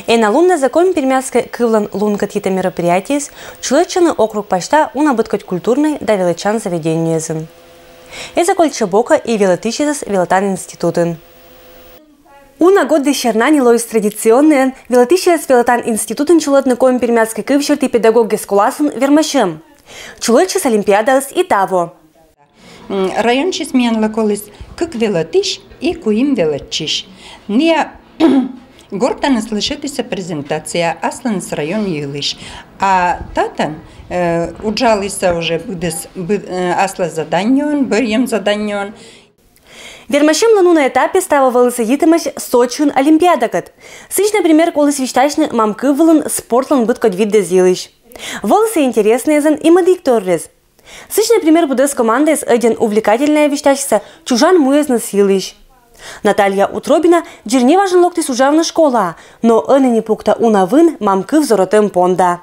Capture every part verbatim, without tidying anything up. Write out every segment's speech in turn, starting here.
Эн на луннэзэ коми-пермяцкой кывлэн лункыт йитэ мероприятиез чулэччыны округ пасьта уна быдкодь культурной да велэчан заведениезын. Эзэ кольччэ бока и велэтӥсьёсыз велэтан институтын. Уна годдэс сэрна ни лоис традиционноен велэтӥсьёсыз велэтан институтын чулэдны коми-пермяцкой кыв сьӧртӥ педагогъя сколаосын вермасьем. Чулэччиз олимпиадаез и таво. Районысен миян лэколэз кык велэтӥсь и куинь велэтчись. Ния гортаныс лэсьтыса презентация асланыс район йылысь. А татын уджалыса уже быдэс аслаз заданиен, быръем заданиен. Вермасьемлэн уна этапез таво вӧлысэ йытэмась Сочиын олимпиадакыт. Сыӵе, например, колэс висьтасьны мам кыв вылын спортлэн быдкодь виддэз йылысь. Вӧлысэ интересноезэн и медӥг торрез. Сыӵе, например, быдэс командаез ӧден увлекательная висьтасьса чужан муезэныз йылысь. Наталья Утробина Дерневажын локтӥз ужаны школаа, но ӧні ни пукта уна вын мам кыв зоротэм понда.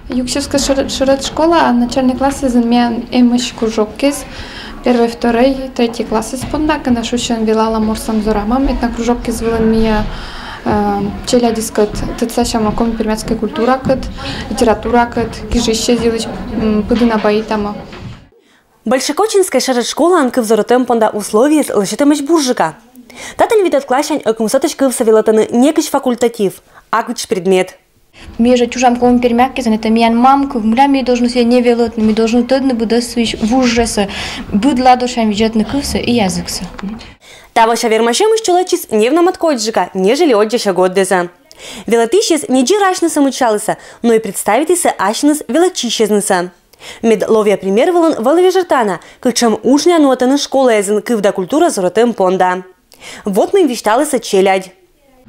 Юксевская шӧрет школа, начальной классэзын миян эмысь кружокез, первой, второй, третий классэз понда, кынэ шусен вилалам, ворсам, зорамам. Этнокружокез вылын мия челядьыскыт тытсасям коми-пермяцкой культуракыт, литературакыт, гижысез йылысь пыдын абайтамы. Большекочинской шӧрет школаын кыв зоротэм понда условиез лэсьтэмесь буржыка. Татын витетӥ классянь ӧкымсэтӥсь кывсэ велэтэны некызь факультатив, а кызь предмет. Ми же чужам коми-пермякезэн, это миян мам кыв, мыля ми должны сое не велэтны, ми должны тӧдны быдэс сыысь вужъёссэ, быд ладосянь визьтыны кывсэ и языксэ. Таво сыӵе вермасьемысь чулэччиз невномат кодзыка, нежели оддзаса годдэзэ. Велэтӥсез не ӟырась нысэ мыччалыса, но и представитыса асьныс велэтчисезнысэ. Мед ловъя пример вылын вӧлы вежыртана, кыӵе ужъя нуэтэны школаезын кыв да культура зоротэм понда. Вот мыным висьталыса челядь.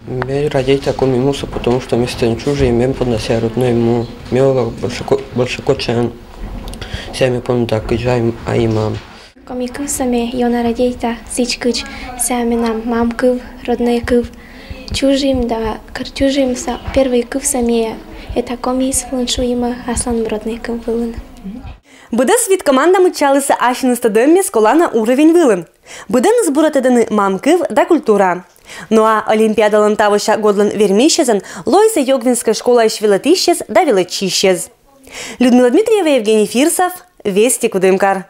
Ме радейта коми мусо, потому что ме сэтэн чужи, и мем понда сое родной му. Ме оло большеко-, большекочан, сое ме понда кызьы ай-, ай-мам. Коми кывсэ ме ёна радейта, сыӵе кызьы сое мынам мам кыв, родной кыв. Чужим да кыр чужим, со первой кывсэ ме, это коми вылын шуимы, аслам родной кыв вылын. Быдэс вить команда мыччалыса асьныс тӧдэммес колана уровень вылын. Быдэныз бура тӧдыны мам кыв да культура. Но а олимпиадалэн тавося годлэн вермисезэн лоизы Ёгвинской школаысь велэтӥсез да велэтчисез. Людмила Дмитриева, Евгений Фирсов, Вести, Кудымкар.